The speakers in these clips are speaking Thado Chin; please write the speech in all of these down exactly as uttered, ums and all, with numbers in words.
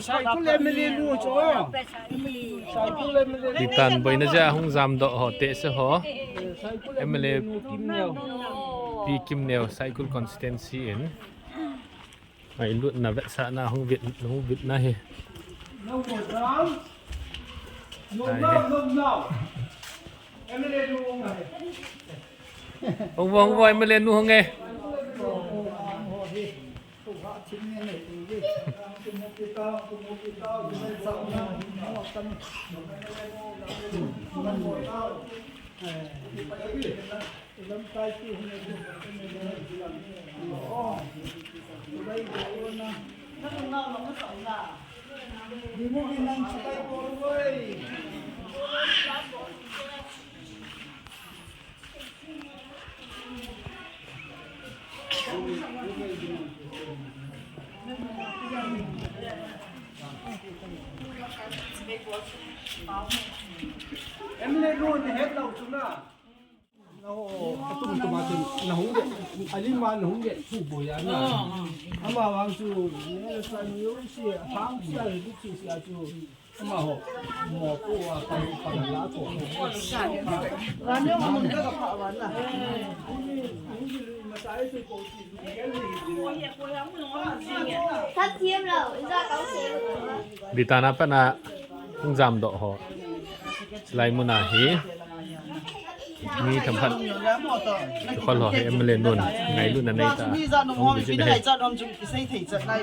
Saikul M L A nu chu. Saikul M L A. Litan boina jeh a hung jamdoh ho te se ho. Saikul M L A M L A nu Kimneo. Pi Kimneo Saikul constituency in. Ngailutna vetsahna hung vit, hung vitna hi. Nom nau, nom nau, nom nau. M L A nu hung e. Hung vo, hung vo, M L A nu hung e. M L A nu ni het lou chu na. Na ho, atum tum a chun, na hung ve, alima na hung ve, thu boi a na. Ama vang chu, ne la sa ni yo si, hang si a, du si si a chu. Ama ho, mo ko a, pa, pa la ko. Ga ne mo mun ka ka pa wa na. Ka thiam lo, in ja ka se. Litan a pat na hung jamdoh ho. Lai mun a hi. Mi themkhat. Kikhol ho hi M L A nun ngailutna nei ta. Hung visit hi.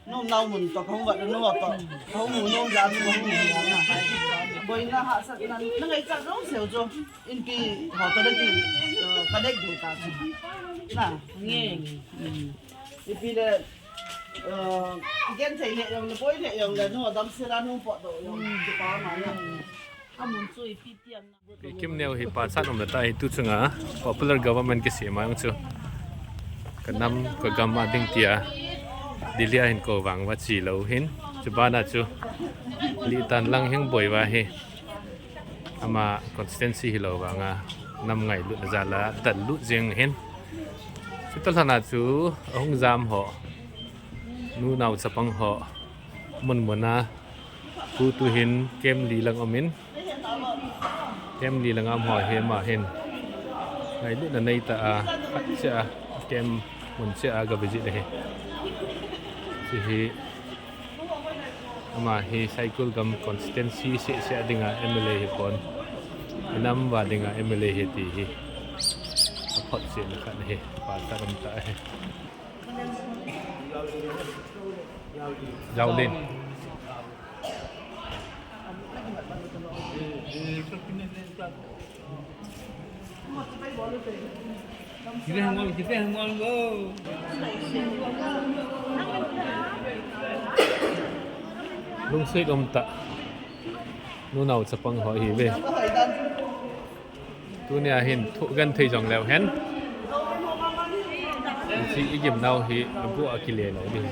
Nom nau mun to, kahung vat nu to. Kahung mu nom ja chu, kahung mu nom na. Boina hahsatna, na ngaichat jong seu chu. Inpi ho to na ki, eh, connect de ta chu. Na. Nge. Mm. Ipi le, eh, kigen thei le jong le, boi le jong le, nu damsel a nu potdoh jong, kipa ma na. Amun chu ipi tiam na. Pi Kimneo hi pachat um le ta hi tu chunga popular government kisem a jong chu. Ka nam, ka gam a ding tia Delhi a hin kou vang va chi lou hin. Chu bana chu Litan lang heng boi va hi. Ama constituency hilou vanga nam ngailutna jal a dallut jeng hin. Chuta lhana chu ahung jam ho, nu nao chapang ho, mun mun a, tu tu hin camp li lang um in, camp li lang a um ho hi ama hin ngailutna nei ta a, khat cheh a, camp mun cheh a ga visit ahi. Chu hi Ama hi Saikul gam constituency seh seh a dinga M L A hi pon. Inam va dinga M L A hi ti hi. Aphot seh na khat hi. Pachat um ta hi. Jaolin. Lungset um tah. Nunao chapang ho hi ve. Tunia hin thu gen thei jong leu hen. Hiche i gimnau hi agu a kile lou ding.